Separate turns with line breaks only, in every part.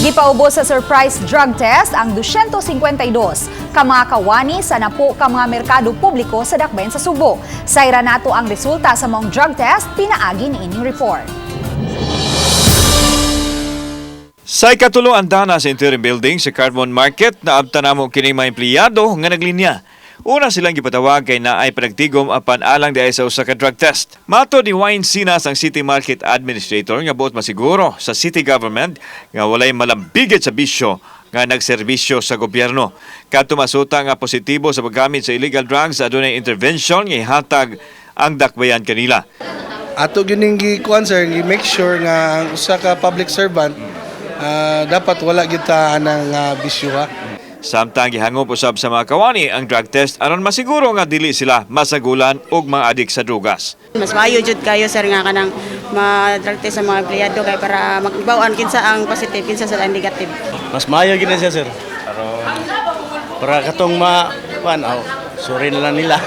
Gipaubos sa surprise drug test ang 252 ka mga kawani sa napo ka mga merkado publiko sa Dakbayan sa Sugbo. Sayra nato ang resulta sa maong drug test pinaagi ni ining report.
Sa ikatulo andana sa interim building sa Carbon Market, naabtan namo kini mga empleyado nga naglinya. Una silang gipatawag kay naay panagtigom apan alang diay sa usa ka drug test. Matod ni Wayne Sinas, ang City Market Administrator, nga buot masiguro sa city government nga walay malambigit sa bisyo nga nagserbisyo sa gobyerno. Kadto masuta nga positibo sa paggamit sa illegal drugs, adunay intervention nga ihatag ang dakbayan kanila.
Ato gyud ning gikuan, sir, gi make sure nga ang usa ka public servant dapat wala gyud ta anang bisyo ha.
Samtang gihangop usab sa mga kawani ang drug test aron masiguro nga dili sila masagulan og mga adik sa drugas.
Mas maayo jud kayo, sir, nga kanang ma-drug test sa mga empleyado kay para magbaw-an kinsa ang positive, kinsa sa ang negative.
Mas maayo gid na siya, sir. Para katong ma kuan aw, sorry na lang nila.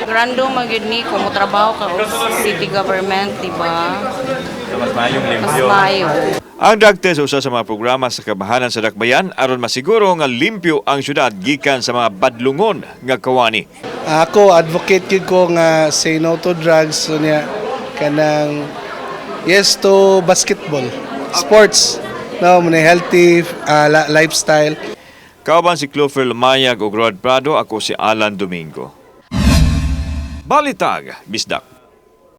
Random magyud ni kung motrabaho ka og city government, di ba?
Mas maayong
Mas maayo.
Ang drug test usa sa mga programa sa kabahanan sa Dakbayan aron masiguro nga limpyo ang syudad gikan sa mga badlungon nga kawani.
Ako, advocate gyud ko nga say no to drugs, so niya kanang yes to basketball, sports. No, mo healthy lifestyle.
Kauban si Clover Lumayag ug Rod Prado, ako si Alan Domingo. Balitag, Bisdak.